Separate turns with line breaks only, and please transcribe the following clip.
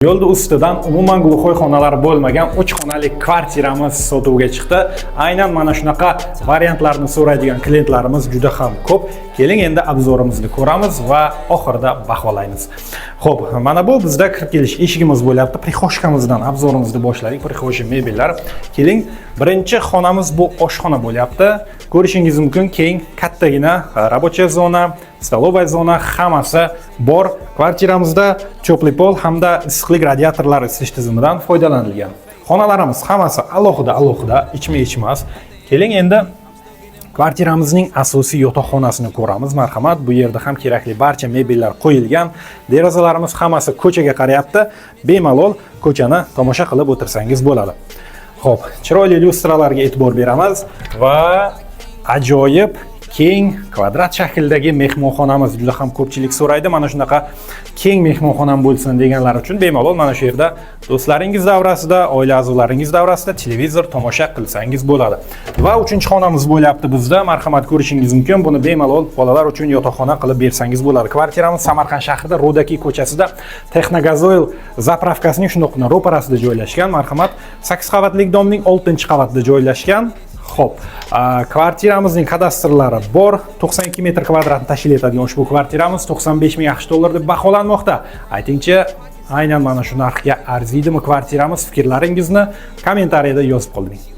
Yo'lda ustidan umuman глухой xonalar bo'lmagan 3 xonali kvartiramiz sotuvga chiqdi. Aynan mana shunaqa variantlarni so'raydigan klientlarimiz juda ham ko'p. Keling, endi обзор imizni ko'ramiz va oxirida baholaymiz. Xo'p, mana bu bizda kirib kelish eshigimiz bo'lyapti. Прихожка mizdan обзор imizni boshladik. Прихожий mebellar. Keling, birinchi xonamiz bu oshxona bo'lyapti. Ko'rishingiz mumkin, keng, kattagina рабочая zona, столовая zona, hammasi bor. Kvartiramizda теплый пол hamda issiqlik radiatorlari isitish tizimidan foydalanilgan. Xonalarimiz hammasi alohida alohida, ichma-ich emas. Keling, endi kvartiramizning asosiy yotoqxonasini ko'ramiz. Marhamat, bu yerda ham kerakli barcha mebellar qo'yilgan. Derazalarimiz hammasi ko'chaga qarayapti. Bemalol ko'chani tomosha qilib o'tirsangiz bo'ladi. Xo'p, chiroyli lyustralarga e'tibor beramiz va ajoyib keng kvadrat shaklidagi mehmonxonamiz. Juda ham ko'pchilik so'raydi, mana shunaqa keng mehmonxonam bo'lsin deganlar uchun bemalol mana shu yerda do'stlaringiz davrasida, oila a'zolaringiz davrasida televizor tomosha qilsangiz bo'ladi. Va uchinchi xonamiz bo'lyapti bizda. Marhamat, ko'rishingiz mumkin. Buni bemalol bolalar uchun yotoqxona qilib bersangiz bo'ladi. Kvartiramiz Samarqand shahrida, Rudakiy ko'chasida, Texnogazoil заправка sining shundoqqina ro'parasida joylashgan. Marhamat, 8 qavatli дом ning 6-qavatida joylashgan. Xo'p, kvartiramizning kadastrlari bor. 92 metr kvadratni tashkil etadigan ushbu kvartiramiz 95 ming AQSh dollar deb baholanmoqda. Aytingchi, aynan mana shu narxga arziydimi kvartiramiz? Fikrlaringizni kommentariyada yozib qoldiring.